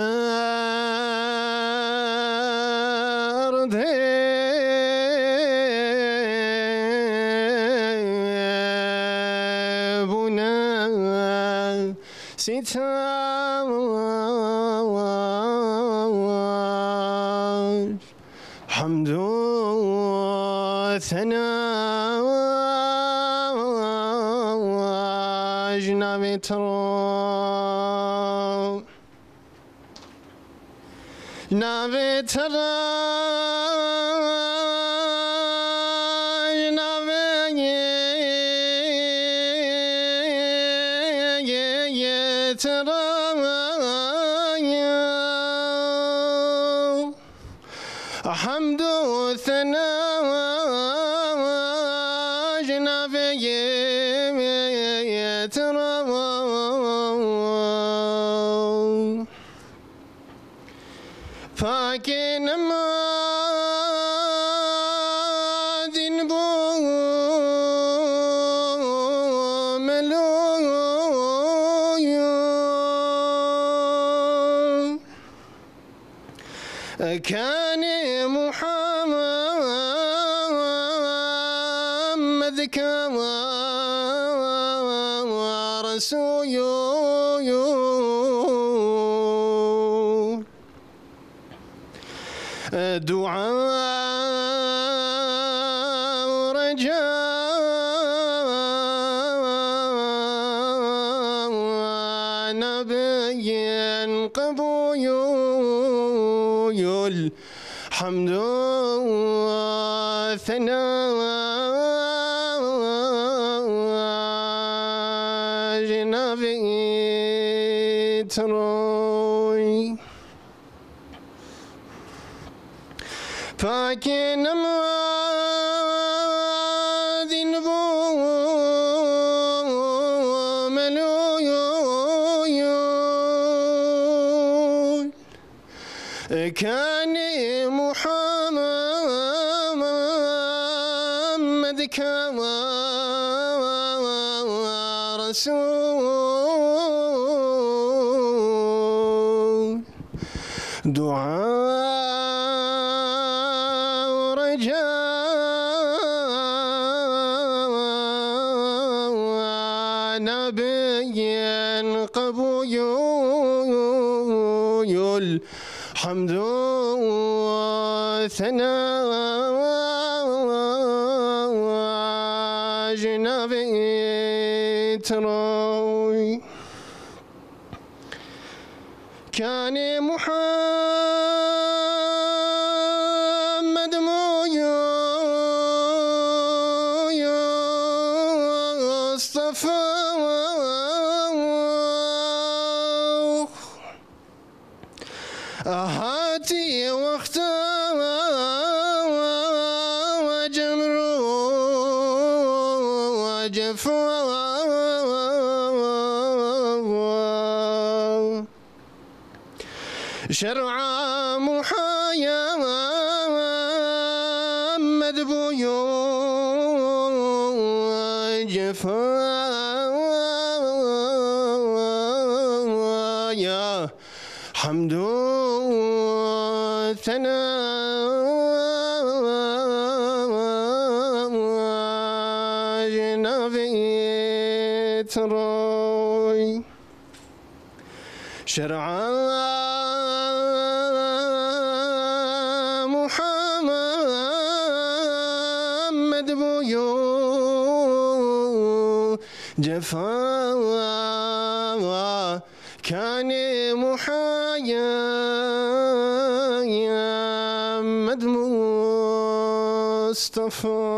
erdê bûne sîtaş. Hemd û sena ji navê te re. Navê te re, navê te re. Hemd û sena ji navê te re. Fakê nema din bû melo. Kanê Muhammed ka Resûl. Dua û reca nebin qebûl. Hemd û sena ji navê te re. Pakê nema din bû melo. Kanê Muhammed ka Resûl. Dua û reca nebin qebûl. Hemd û sena ji navê te re. Kanê Muhammed Mustafa. Hatî wexta cemr û cefa. Şer'a Muhammed bû yo cefa. Hemd û sena ji navê te re. Şer'a Muhammed bû yo cefa. Kanê Muhammed Mustafa.